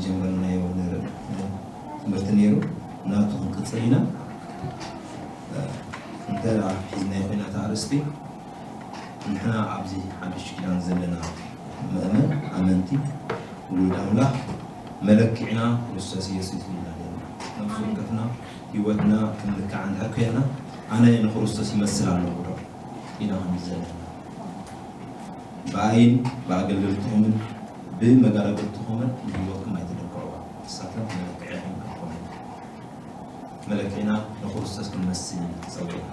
ጀመርናዮ ንር-፣ ትምህርቲ ነይሩ፣ ናቱ ክንቅጽል ኢና። እንተ ደኣ ሒዝናዮ ኮይና እታ ኣርእስቲ፣ ንሕና ኣብዚ ሓድሽ ኪዳን ዘለና ምእመን፣ ኣመንቲ፣ ውሉድ ኣምላኽ፣ መለክዕና ክርስቶስ ኢየሱስ ኢልና ነርና። ነፍሲ ወከፍና ህይወትና ክንልክዓ እንድሕር ኮይንና፣ ኣነ ንክርስቶስ ይመስል ኣለኹ ዶ? ኢና ክንብል ዘለና። ብኣይን ብኣገልገልትኹምን ብመጋረብትኹምን ንህይወትኩም ኣይትለክዕዋ። ንሳቶም መለክዒኹም ኣይኮኑን። መለክዕና ንክርስቶስ ክንመስል ኢና ተጸዊዕና።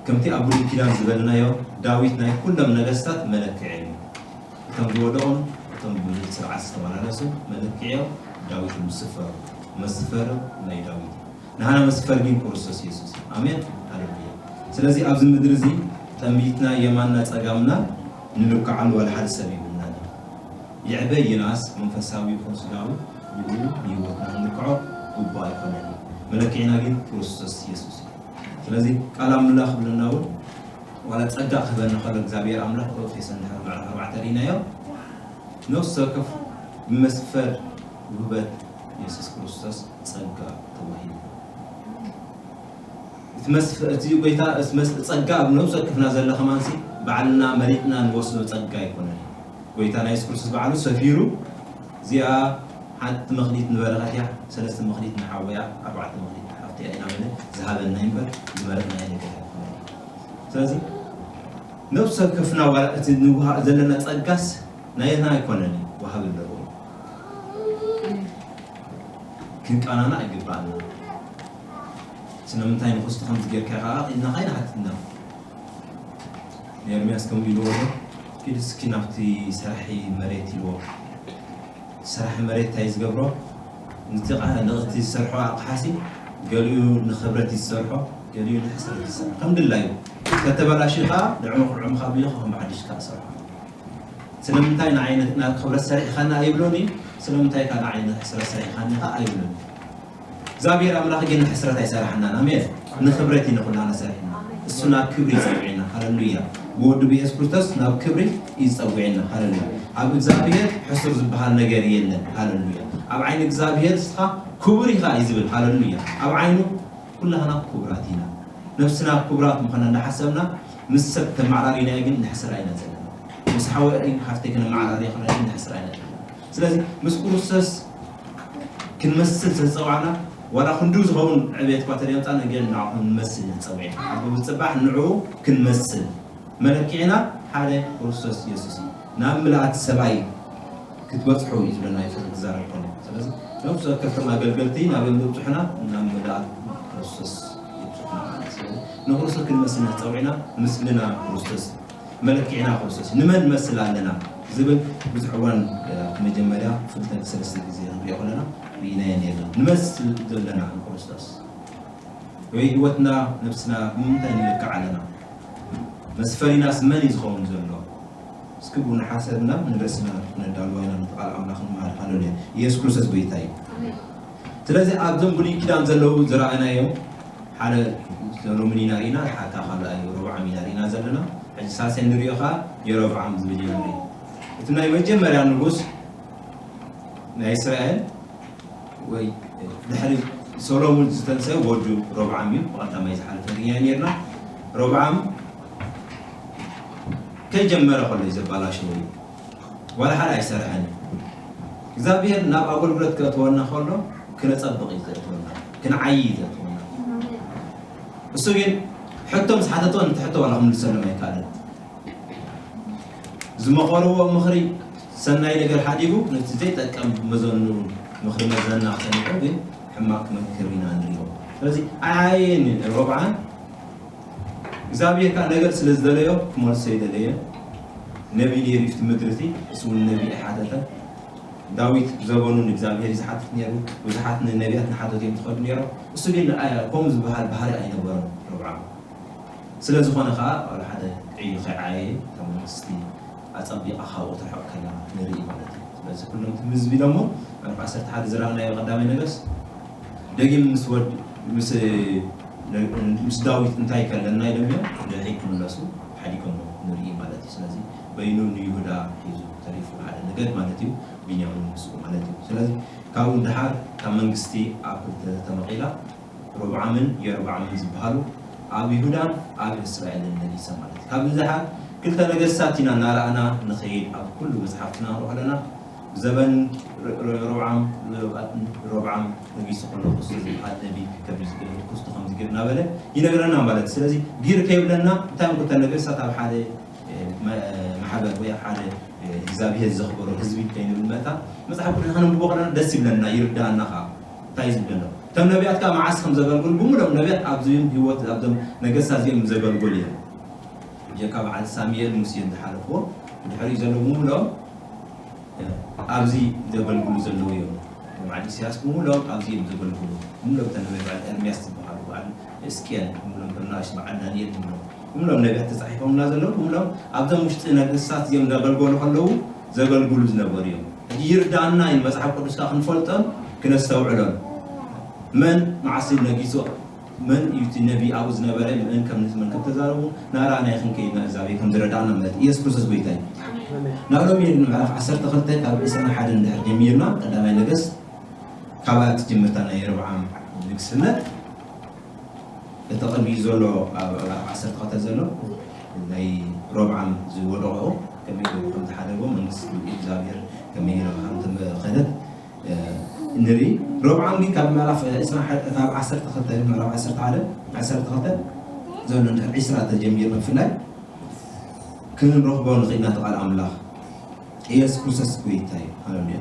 ከምቲ ኣብ ብሉይ ኪዳን ዝበልናዮ፣ ዳዊት ናይ ኩሎም ነገስታት መለክዒ እዩ። እቶም ዝወደቑን እቶም ብስርዓት ዝተመላለሱን መለክዒኦም ዳዊት እዩ፣ ዝስፈሩ። መስፈሪ ናይ ዳዊት እዩ። ንሃና መስፈሪ ግን ክርስቶስ ኢየሱስ እዩ። ኣሜን። ሃሌሉያ። ስለዚ ኣብዚ ምድሪ እዚ ጠምቢትና የማንና ጸጋምና ንልክዓሉ ዋላ ሓደ ሰብ የብልናን። ይዕበ ይንኣስ መንፈሳዊ ይኹን ስጋዊ ብኡ ንህይወትና ክንልክዖ ግቡእ ኣይኮነን። መለክዒና ግን ክርስቶስ ኢየሱስ እዩ። ስለዚ ቃል ኣምላኽ ክብለና እውን ዋላ ጸጋ ክህበና ከሎ እግዚኣብሔር ኣምላኽ ኣብ ኤፌሶን ድሕሪ ምዕራፍ ኣርባዕተ ርኢናዮ፣ ነፍሲ ወከፍ ብመስፈር ውህበት የሱስ ክርስቶስ ጸጋ ተዋሂቡ። እቲ መስፈ-፣ እቲ ጎይታ፣ እቲ መስ-፣ ጸጋ ኣብ ነፍሲ ወከፍና ዘሎ ከማንሲ ባዕልና መሪጥና ንወስዶ ጸጋ ኣይኮነን። ጎይታና የሱስ ክርስቶስ ባዕሉ ሰፊሩ፣ እዚኣ ሓንቲ መኽሊት ንበረኸት እያ፣ ሰለስተ መኽሊት ንሓወያ፣ ኣርባዕተ መኽሊት ንሓፍተያ ኢና በለ ዝሃበና እምበር ዝመረጥናዮ ነገር ኣይኮነን። ስለዚ ነፍሲ ወከፍና ዋላ እቲ ንውሃ-፣ ዘለና ጸጋስ ናይና ኣይኮነን፣ ወሃቢ ኣለዎ። ክንቃናና ኣይግባእና። ስለምንታይ ንኹስቲ ከምዚ ጌርካ ኢኻ ኢልና ኸይንሓትትና። ንኤርምያስ ከምኡ ኢልዎ ኣሎ፣ "ኪድ እስኪ ናብቲ ሰራሒ መሬት" ኢልዎ። ሰራሒ መሬት እንታይ ዝገብሮ? ነቲ ቃ-፣ ነቲ ዝሰርሖ ኣቕሓሲ ገሊኡ ንኽብረት እዩ ዝሰርሖ፣ ገሊኡ ንሕስረት እዩ ዝሰርሖ። ከም ድላዩ። ከተበላሽኻ ንዕኡ ክዕምኻ ኣቢሉ ከም ብሓድሽ ከኣ ሰርሖ። ስለምንታይ ንዓይ ን-፣ ናብ ክብረት ሰሪሕኻኒ ኣይብሎን እዩ፣ ስለምንታይ ከኣ ንዓይ ንሕስረት ሰሪሕኻኒ ከኣ ኣይብሎን እዩ። እግዚኣብሔር ኣምላኽ ግን ንሕስረት ኣይሰራሕናን። ኣሜን። ንኽብረት እዩ ንኹላና ሰሪሕና። እሱ ናብ ክብሪ ይጸውዕና። ሃሌሉያ። ብወዱ ብየሱስ ክርስቶስ ናብ ክብሪ እዩ ዝጸውዕና። ሃሌሉያ። ኣብ እግዚኣብሔር ሕሱር ዝበሃል ነገር የለን። ሃሌሉያ። ኣብ ዓይኒ እግዚኣብሔር ንስኻ ክቡር ኢኻ እዩ ዝብል። ሃሌሉያ። ኣብ ዓይኑ ኩላህና ክቡራት ኢና። ነፍስና ክቡራት ምዃና እንዳሓሰብና ምስ ሰብ ተመዓራሪና ግን ንሕስር ኣይና ዘለና። ምስ ሓወይ ሓፍተይ ክነመዓራሪ ከለና ግን ንሕስር ኣይና ዘለና። ስለዚ ምስ ክርስቶስ ክንመስል ዝተጸዋዕና፣ ዋላ ክንድኡ ዝኸውን ዕብየት እኳ ተደምጻ፣ ነገር ንዓኹም ንመስል ኢና ተጸዊዕና። ኣብ ብጽባሕ ንዕኡ ክንመስል። መለክዒና ሓደ ክርስቶስ ኢየሱስ እዩ። ናብ ምልኣት ሰብኣይ ክትበጽሑ እዩ ዝብለና፣ ይፈ-፣ ክዛረብ ከሎ። ስለዚ ነፍሲ ወከፍቶም ኣገልገልቲ ናበይ ምብጽሑና? ናብ ምልኣት ክርስቶስ ይብጽሑና ማለት እዩ። ስለዚ ንክርስቶስ ክንመስል ኢና ተጸዊዕና፣ ምስልና ክርስቶስ፣ መለክዕና ክርስቶስ። ንመን ንመስል ኣለና ዝብል ብዙሕ እዋን፣ እ፣ መጀመርያ ክልተ ሰለስተ ግዜ ክንሪኦ ከለና ርኢናዮ ነርና። ንመስል ዘለና ንክርስቶስ ወይ ህይወትና፣ ነብስና ብምንታይ ንልክዕ ኣለና? መስፈሪናስ መን እዩ ዝኸውን ዘሎ? እስኪ ብኡ እናሓሰብና ንርእስና ክነዳልዋ ኢና፣ ነቲ ቃል ኣምላኽ ንመሃር። ሃሌሉያ። ኢየሱስ ክርስቶስ ጎይታ እዩ። ኣሜን። ስለዚ ኣብዞም ብሉይ ኪዳን ዘለዉ ዝረኣናዮም ሓደ ሰሎሞን ኢና ርኢና፣ ሓታ ካልኣይ ሮብዓም ኢና ርኢና ዘለና። ሕጂ ሳልሳይ ንሪኦ ኸኣ የሮብዓም ዝብል እዩ ንርኢ። እቲ ናይ መጀመርያ ንጉስ ናይ እስራኤል ወይ ድሕሪ ሰሎሞን ዝተንሰ ወዱ ሮብዓም እዩ። ብቐዳማይ ዝሓለፈ ርኢና ነርና። ሮብዓም ከይጀመረ ከሎ እዩ ዘባላሸው እዩ። ዋላ ሓደ ኣይሰርሐን እዩ። እግዚኣብሔር ናብ ኣገልግሎት ከእትወና ከሎ ክነጸብቕ እዩ ዘእትወና፣ ክንዓዪ እዩ ዘእትወና። እሱ ግን ሕቶ ምስ ሓተቶ ነቲ ሕቶ ዋላ ክምልሰሎም ኣይከኣለን። ዝመኸርዎ ምኽሪ ሰናይ ነገር ሓዲጉ ነቲ ዘይጠቀም መዘኑ ምኽሪ መዘና ክሰንዖ ግን ሕማቕ ክመክር ኢና ንሪኦ። ስለዚ ኣይዓየየን ሮብዓም። እግዚኣብሔር ከኣ ነገር ስለ ዝደለዮ ክመልሶ ኣይደለየን። ነቢይ ነይሩ እዩ ኣብቲ ምድሪ እቲ፣ እሱ እውን ነቢይ ኣይሓተተን። ዳዊት ብዘበኑ ንእግዚኣብሔር እዩ ዝሓትት ነይሩ። ብዙሓት ንነቢያት ንሓተቱ እዮም ዝኸዱ ነይሮም። እሱ ግን ኣያ-፣ ከምኡ ዝበሃል ባህሪ ኣይነበሮን ሮብዓም። ስለ ዝኾነ ከኣ ዋላ ሓደ ዕዩ ከይዓየ እታ መንግስቲ ኣጸቢቓ ካብኡ ትርሕቕ ከላ ንርኢ ማለት እዩ። ስለዚ ኩሎም ትም ዝቢሎሞ፣ ምዕራፍ ዓሰርተ ሓደ ዝረኣናዮ ቀዳማይ ነገስ ደጊም ምስ ወድ-፣ ምስ፣ ምስ ዳዊት እንታይ ከለና ኢሎም እዮም ድሕሪት ክምለሱ። ሓዲጎሞ ንርኢ ማለት እዩ። ስለዚ በይኑ ንይሁዳ ሒዙ ተሪፉ፣ ሓደ ነገድ ማለት እዩ፣ ቢንያምን ምስኡ ማለት እዩ። ስለዚ ካብኡ ንደሓር ካብ መንግስቲ ኣብ ክልተ ተመቒላ፣ ሮብዓምን የሮብዓምን ዝበሃሉ ኣብ ይሁዳን ኣብ እስራኤልን ነጊሶም ማለት እዩ። ካብ ንደሓር ክልተ ነገስታት ኢና እናረኣና ንኸይድ፣ ኣብ ኩሉ መጽሓፍትና ንሪኦ ኣለና። ዘበን ሮ-፣ ሮ-፣ ሮብዓም፣ ሮብዓም ነጊሱ ከሎ ክስቶ ዝበሃል ነቢ ከምዚ ገይሩ፣ ክስቶ ከምዚ ገይሩ እናበለ ይነግረና ማለት እዩ። ስለዚ ጊር ከይብለና እንታይ እዮም ክልተ ነገስታት ኣብ ሓደ፣ እ፣ መ-፣ ማሕበር ወይ ኣብ ሓደ፣ እ፣ እግዚኣብሄር ዘኽበሮ ህዝቢ ከይንብል መታን መጽሓፍ ቅዱስ ከነንብቦ ከለና ደስ ይብለና፣ ይርድኣና ከኣ እንታይ እዩ ዝብለና። እቶም ነቢያት ከኣ መዓስ ከም ዘገልግሉ ብምሉኦም ነቢያት ኣብዚኦም ህይወት ኣብዞም ነገስታት እዚኦም ዘገልገሉ እዮም። ብጀካ በዓል ሳሙኤል ሙሴን ዝሓለፍዎ ብድሕሪኡ ዘለዉ ብምሉኦም ኣብዚ ዘገልግሉ ዘለዉ እዮም። በዓል ኢሳያስ ብምሎም ኣብዚ እዮም ዘገልግሉ። ብምሎም እተን ነቢያት በዓል ኤርምያስ ዝበሃሉ፣ በዓል እስቅኤል ብምሎም፣ በርናባሽ በዓል ዳንኤል ብምሎም፣ ብምሎም ነቢያት ተጻሒፎምና ዘለዉ፣ ብምሎም ኣብዞም ውሽጢ ነገስታት እዚኦም ዘገልገሉ ከለዉ ዘገልግሉ ዝነበሩ እዮም። ሕጂ ይርዳእና እዩ መጽሓፍ ቅዱስካ ክንፈልጦን ክነስተውዕሎን። መን መዓስ ነጊሱ መን እዩ እቲ ነቢ ኣብኡ ዝነበረ? መን ከም፣ መን ከም ተዛረቡ ናራ ናይ ክንከይድ ንዕዛቤ ከም ዝረዳእና ማለት ኢየሱስ ክርስቶስ ጎይታ እዩ። ናብ ሮሜ ምዕራፍ ዓሰርተ ክልተ ካብ ዕስራን ሓደን እንድሕር ጀሚርና፣ ቀዳማይ ነገስት ካብ ትጅምርታ ናይ ሮብዓም ንግስነት፣ እቲ ቅድሚኡ ዘሎ ኣብ ምዕራፍ ዓሰርተ ክልተ ዘሎ ናይ ሮብዓም ዝወደቆ ከመይ ገይሩ ከም ዝሓደጎ፣ መንግስቲ እግዚኣብሔር ከመይ ገይሩ ከም ዝኸደት ንርኢ። ሮብዓም ግን ካብ ምዕራፍ ዕስራን ሓደ፣ ካብ ዓሰርተ ክልተ፣ ምዕራፍ ዓሰርተ ሓደ፣ ዓሰርተ ክልተ ዘሎ እንድሕር ዕስራ ተጀሚሩ ብፍላይ ክንረኽቦ ንኽእል ኢና። እቲ ቃል ኣምላኽ ኢየሱስ ክርስቶስ ጎይታ እዩ። ሃሌሉያ።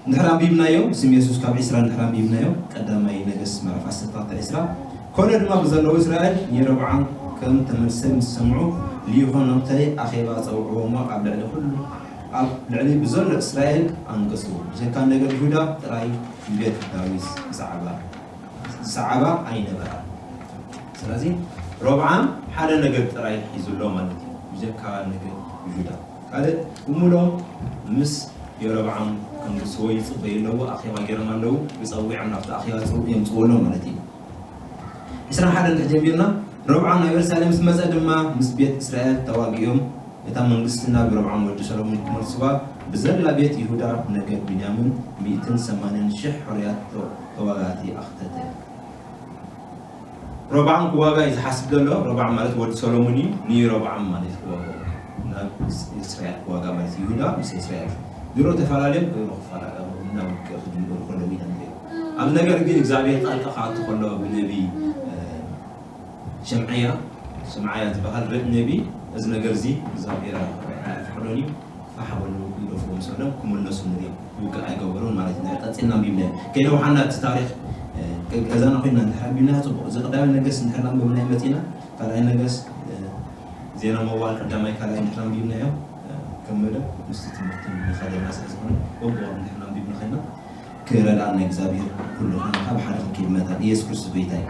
እንድሕር ኣንቢብናዮ፣ ስም የሱስ ካብ ዕስራ እንድሕር ኣንቢብናዮ፣ ቀዳማይ ነገስት ምዕራፍ ዓሰርተ ክልተ ዕስራ፣ ኮነ ድማ ብዘለዉ እስራኤል ንየሮብዓም ከም ተመልሰ ምስ ሰምዑ፣ ልኢኾም ናብቲ ኣኼባ ጸውዕዎ እሞ ኣብ ልዕሊ ኩሉ ኣብ ልዕሊ ብዘሎ እስራኤል ኣንገስዎ። ብዘይካ ነገድ ይሁዳ ጥራይ ንቤት ዳዊት ዝሰዓባ፣ ዝሰዓባ ኣይነበራን። ስለዚ ሮብዓም ሓደ ነገድ ጥራይ ሒዙ ኣሎ ማለት እዩ፣ ብዘይካ ነገድ ይሁዳ። ካልእ ብምሎም ምስ የሮብዓም ከንግስዎ ይጽበዩ ኣለዉ፣ ኣኼባ ገይሮም ኣለዉ፣ ይጸውዖም ናብቲ ኣኼባ ጽው-፣ የምጽዎ ኣለዉ ማለት እዩ። ዕስራን ሓደን እንድሕር ጀሚርና፣ ሮብዓም ናብ የሩሳሌም ምስ መጸ ድማ ምስ ቤት እስራኤል ተዋጊኦም፣ እታ መንግስቲ ናብ ሮብዓም ወዲ ሰሎሞን ክመልስዋ ብዘላ ቤት ይሁዳ፣ ነገድ ብንያምን ሚእትን ሰማንያን ሽሕ ሕሩያት ተዋጋእቲ ኣኽተተ። ሮብዓም ክዋጋ እዩ ዝሓስብ ዘሎ። ሮብዓም ማለት ወዲ ሰሎሞን እዩ። ንሮብዓም ማለት ክዋጋ፣ ናብ እስራኤል ክዋጋ ማለት ይሁዳ ምስ እስራኤል ድሮ ተፈላለዮም፣ ድሮ ክፈላለዩ ናብ ውግእ ክጅምሩ ከለዉ ኢና ንሪኦ። ኣብዚ ነገር ግን እግዚኣብሔር ጣልቃ ክኣቱ ከሎ ብነቢ፣ እ፣ ሸምዓያ፣ ሸምዓያ ዝበሃል ርእ ነቢ፣ እዚ ነገር እዚ እግዚኣብሔር ኣይፈቕዶን እዩ። ፋሕ በሉ፣ ግደፍዎ ምስ በሎም ክምለሱ ንሪኦም። ውግእ ኣይገበሩን ማለት እዩ። ቀጺልና ኣንቢብናዮ። ከይነውሓና እቲ ታሪኽ፣ እ፣ ገዛና ኮይንና እንድሕር ኣንቢብናዮ ጽቡቕ። እዚ ቀዳማይ ነገስት እንድሕር ኣንቢብናዮ መጺና፣ ካልኣይ ነገስት፣ እ፣ ዜና መዋዕል ቀዳማይ ካልኣይ እንድሕር ኣንቢብናዮ፣ እ፣ ከም መደብ ምስቲ ትምህርቲ ንኸደና ስለ ዝኾነ፣ በብኦም እንድሕር ኣንቢብና ኮይንና፣ ክረድኣና እግዚኣብሔር ኩሉ ካብ ሓደ ክንከይድ መታን ኢየሱስ ክርስቶስ ጎይታ እዩ።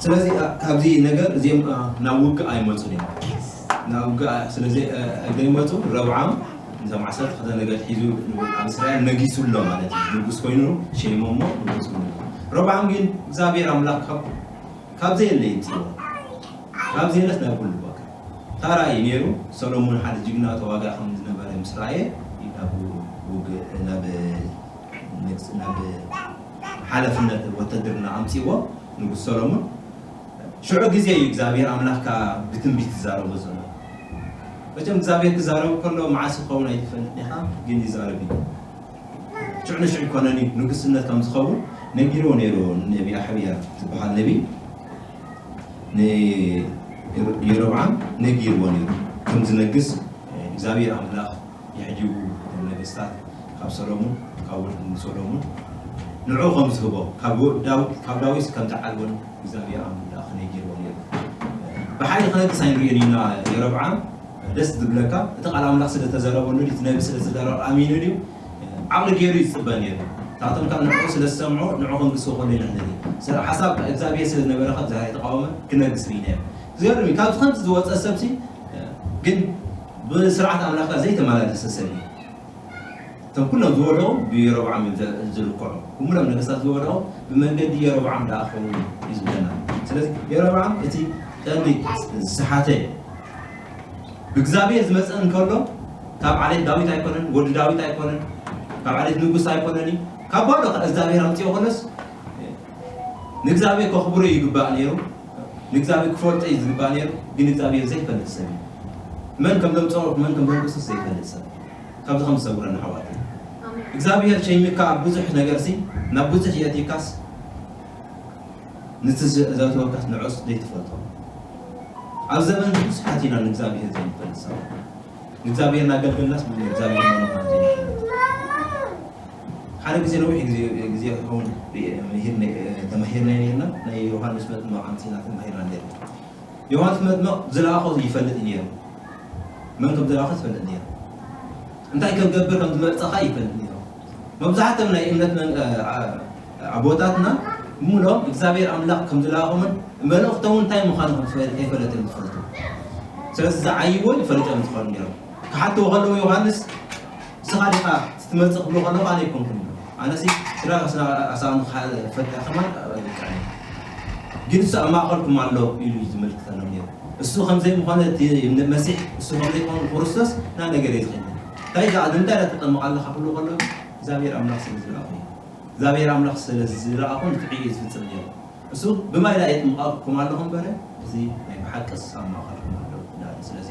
ስለዚ፣ እ፣ ካብዚ ነገር እዚኦም፣ እ፣ ናብ ውግእ ኣይመጹን እዮም። ናብ ውግእ፣ እ፣ ስለዚ፣ እ፣ ዘይመጹ ሮብዓም እዞም ዓሰርተ ክልተ ነገድ ሒዙ ኣብ እስራኤል ነጊሱ ኣሎ ማለት እዩ። ንጉስ ኮይኑ ሸይሞሞ ንጉስ ኮይኑ። ሮብዓም ግን እግዚኣብሔር ኣምላኽ ካብ፣ ካብ ዘየለ ይምጽእዎ። ካብ ዘየለስ ናብ ኩሉ በቃ። ታራ እዩ ነይሩ። ሰሎሞን ሓደ ጅግና ተዋጋኢ ከም ዝነበረ ምስ ረኣየ፣ ናብ ውግእ፣ ናብ ንግስ-፣ ናብ ሓለፍነት ወተድርና ኣምጺእዎ ንጉስ ሰሎሞን። ሽዑ ግዜ እዩ እግዚኣብሔር ኣምላኽ ከኣ ብትንቢት ዝዛረቦ ዘሎ። መቸም እግዚኣብሔር ክዛረብ ከሎ መዓስ ክኸውን ኣይትፈልጥ ኢኻ፣ ግን ይዛረብ እዩ። ሽዑ ንሽዑ ይኮነን እዩ፣ ንጉስነት ከም ዝኸውን ነጊርዎ ነይሩ። ነቢ ኣሕብያ ዝበሃል ነቢ ንየሮብዓም ነጊርዎ ነይሩ። ከም ዝነግስ እግዚኣብሔር ኣምላኽ የሕዲጉ፣ እቶም ነገስታት ካብ ሰሎሙን፣ ካብ ወልዱ ሰሎሙን ንዕኡ ከም ዝህቦ፣ ካብ ዳው-፣ ካብ ዳዊት ከም ዝዓልቦን እግዚኣብሔር ኣምላኽ ነጊርዎ ነይሩ። ብሓይሊ ክነግስ ኣይንርእዮን ኢና። የሮብዓም ደስ ዝብለካ፣ እቲ ቃል ኣምላኽ ስለ ዝተዘረበሉ ድዩ፣ እቲ ነቢ ስለ ዝተዘረበ ኣሚኑ ድዩ፣ ዓቕሊ ገይሩ ይጽበ ነይሩ። ንሳቶም ካብ ንዕኡ ስለ ዝሰምዑ፣ ንዕኡ ከንግስዎ ከሎ ኢና ንርኢ። ስለ ሓሳብ እግዚኣብሔር ስለ ዝነበረ፣ ካብ እግዚኣብሔር ተቃወመ፣ ክነግስ ርኢናዮ። ዝገርም እዩ፣ ካብዚ ከምዚ ዝወጸ ሰብሲ፣ ግን ብስርዓት ኣምላኽካ ዘይተመላለሰ ሰብ እዩ። እቶም ኩሎም ዝወደቑ ብየሮብዓም እዮም ዘ-፣ ዝልክዑ። ኩሎም ነገስታት ዝወደቑ ብመንገዲ የሮብዓም ደኣ ክኸውን እዩ ዝብለና። ስለዚ የሮብዓም እቲ ቀንዲ ዝሰሓተ ብእግዚኣብሔር ዝመጸ እንከሎ ካብ ዓሌት ዳዊት ኣይኮነን፣ ወዲ ዳዊት ኣይኮነን፣ ካብ ዓሌት ንጉስ ኣይኮነን እዩ። ካብ ባዶ ከ እግዚኣብሔር ኣምጽኦ ከሎስ ንእግዚኣብሔር ከኽብሮ ይግባእ ነይሩ፣ ንእግዚኣብሔር ክፈልጦ እዩ ዝግባእ ነይሩ። ግን እግዚኣብሔር ዘይፈልጥ ሰብ እዩ። መን ከም ዘምጽኦ መን ከም ዘንጉስስ ዘይፈልጥ ሰብ። ካብዚ ከም ዝሰውረና ኣሕዋት እግዚኣብሔር ሸይምካ ኣብ ብዙሕ ነገርሲ ናብ ብዙሕ የእትይካስ ንቲ ዘእተወካስ ንዑስ ዘይትፈልጦ። ኣብ ዘመን ብዙሓት ኢና ንእግዚኣብሔር ዘይንፈልጥ ሰባት። ንእግዚኣብሔር እናገልገልናስ ንእግዚኣብሔር መኖኻን ዘይንፈልጥ። ሓደ ግዜ ነዊሕ ግዜ ግዜ ክኸውን ተማሂርና ነርና ናይ ዮሃንስ መጥምቕ ኣምጺእና ተማሂርና ነርና። ዮሃንስ መጥምቕ ዝለኣኾ ይፈልጥ እዩ ነይሩ። መን ከም ዝለኣኾ ይፈልጥ ነይሩ። እንታይ ከም ገብር ከም ዝመርጸኻ ይፈልጥ ነይሩ። መብዛሕቶም ናይ እምነት ኣቦታትና ምሎም እግዚኣብሔር ኣምላኽ ከም ዝለኣኾምን መልእኽቶም እንታይ ምዃኑ ከይፈለጥ እዮም ዝፈልጡ። ስለዚ ዝዓይዎ ይፈልጥ እዮም ዝኸዱ ነይሮም። ክሓትዎ ከለዉ ዮሃንስ ንስኻ ዲኻ ትመጽእ ክብሉ ከለዉ ኣነ ኣይኮንኩን። ኣነሲ ስራ ኣሳኑ ፈታ ከማን ግን እሱ ኣብ ማእኸልኩም ኣሎ ኢሉ እዩ ዝምልክተሎም ነይሩ። እሱ ከምዘይ ምዃነ እቲ መሲሕ እሱ ከምዘይ ምዃኑ ክርስቶስ ና ነገር እዩ ዝኽእል። እንታይ ዳ ንምንታይ ዳ ትጠምቕ ኣለኻ ክብሉ ከለዉ እግዚኣብሔር ኣምላኽ ስለ ዝለኣኹ እዩ። እግዚኣብሔር ኣምላኽ ስለ ዝለኣኹ ንትዕዩ እዩ ዝፍጽም ነይሩ። እሱ ብማይ ዳ የጥምቐኩም ኣለኹ እምበረ እዚ ናይ ብሓቂ እሱ ኣብ ማእኸልኩም ኣሎ እንዳለ። ስለዚ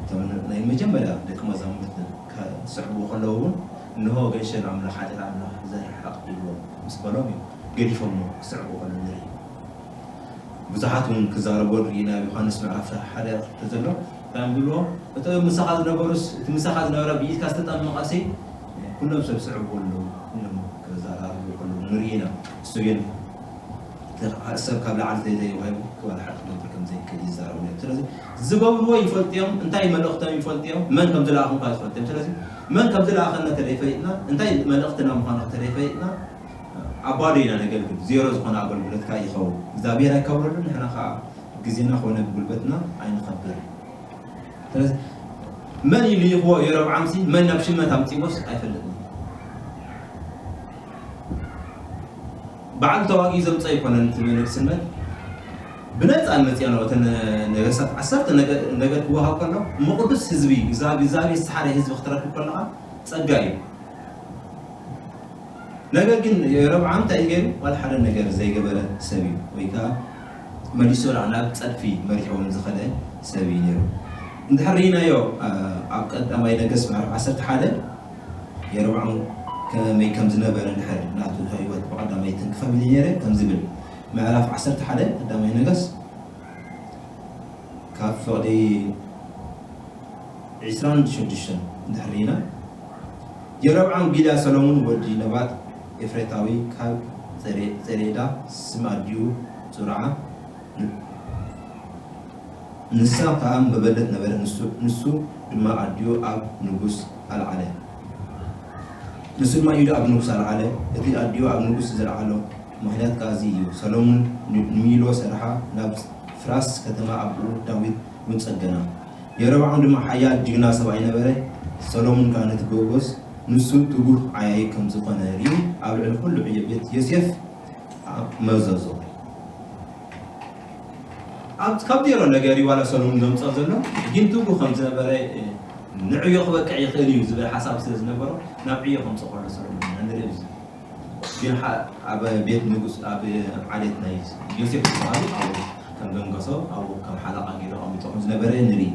እቶም ናይ መጀመርያ ደቂ መዛሙርት ክስዕቡ ከለዉ እውን እንሆ ገንሸል ኣምላኽ ሓጢኣት ኣምላኽ ዘርሕቕ ኢልዎም ምስ በሎም እዩ ገዲፎሞ ክስዕቡ ከለዉ ንርኢ። ብዙሓት እውን ክዛረቡ ንርኢ ናብ ዮሃንስ ምዕራፍ ሓደ ክልተ ዘሎ እንታይ እዮም ዝብልዎ? እቶም ምሳኻ ዝነበሩስ እቲ ምሳኻ ዝነበረ ብኢድካ ዝተጠመቐሲ ኩሎም ሰብ ስዕቡ ኣለዉ ኢሎም ክዘራረቡ ከለዉ ንርኢ ኢና። እሱ ግን ሰብ ካብ ላዕሊ ተዘይዋሂቡ ክባል ሓደ ክነብር ከም ዘይክእል ይዛረቡ ነይሩ። ስለዚ ዝገብርዎ ይፈልጡ እዮም፣ እንታይ መልእኽቶም ይፈልጡ እዮም፣ መን ከም ዝለኣኹም ከዓ ይፈልጡ እዮም። ስለዚ መን ከም ዝለኣኸና ተደይፈይጥና እንታይ መልእኽትና ምዃኑ ከተደይፈይጥና ኣብ ባዶ ኢና ነገልግል። ዜሮ ዝኾነ ኣገልግሎት ከዓ ይኸውን። እግዚኣብሔር ኣይከብረሉ፣ ንሕና ከዓ ግዜና ኮነ ብጉልበትና ኣይንኸብር። ስለዚ መን እዩ ልኢኽዎ? የሮብዓምሲ መን ናብ ሽመት ኣምጺዎስ ኣይፈልጥን። ባዕሉ ተዋጊኡ ዘምጾ ኣይኮነን እቲ ንግስነት። ብነጻ መጺኦ ነው። እተን ነገስታት ዓሰርተ ነገ- ነገድ ክወሃብ ከሎ እሞ ቅዱስ ህዝቢ፣ እግዚኣብሔር ዝሓረ ህዝቢ ክትረክብ ከለኻ ጸጋ እዩ። ነገር ግን የሮብዓም እንታይ እዩ ገይሩ? ዋላ ሓደ ነገር ዘይገበረ ሰብ እዩ። ወይ ከዓ መሊሱ ናብ ጸድፊ መሪሕዎም ዝኸደ ሰብ እዩ ነይሩ። እንድሕር ርኢናዮ ኣብ ቀዳማይ ነገስ ምዕራፍ ዓሰርተ ሓደ የሮብዓም ከመይ ከም ዝነበረ እንድሕር ናቱ ህይወት ብቐዳማይ ትንክፋ ሚሊ ነይረ ከም ዝብል ምዕራፍ ዓሰርተ ሓደ ቀዳማይ ነገስ ካብ ፍቕዲ ዕስራን ሽዱሽተን እንድሕር ርኢና የሮብዓም ጊላ ሰሎሙን ወዲ ነባጥ ኤፍሬታዊ ካብ ጼሬዳ ስም ኣዲኡ ጽሩዓ ንሳ ከኣ መበለት ነበረት፣ ንሱ ድማ ኣዲኡ ኣብ ንጉስ ኣልዓለ። ንሱ ድማ ኢዱ ኣብ ንጉስ ኣልዓለ። እቲ ኣዲኡ ኣብ ንጉስ ዘልዓሎ ምኽንያት ከኣ እዚ እዩ። ሰሎሙን ንሚሎ ሰርሓ ናብ ፍራስ ከተማ ኣቦኡ ዳዊት እውን ጸገና። የሮብዓም ድማ ሓያል ጅግና ሰብኣይ ነበረ። ሰሎሙን ከኣ ነቲ ጎበዝ፣ ንሱ ትጉህ ዓያዪ ከም ዝኾነ ርእዩ፣ ኣብ ልዕሊ ኹሉ ዕዮ ቤት ዮሴፍ መዘዞ። ኣብ ካብ ዜሮ ነገር እዩ ዋላ ሰሎሙን ዘምጽኦ ዘሎ፣ ግን ትጉህ ከም ዝነበረ ንዕዮ ክበቅዕ ይኽእል እዩ ዝብል ሓሳብ ስለ ዝነበሮ ናብ ዕዮ ከምጽኦ ከሎ ሰሎሙን ኢና ንርኢ። ግን ኣብ ቤት ንጉስ ኣብ ዓሌት ናይ ዮሴፍ ዝበሃሉ ኣብኡ ከም ዘንገሶ ኣብኡ ከም ሓለቓ ገይሩ ኣቐሚጦ ከም ዝነበረ ንርኢ።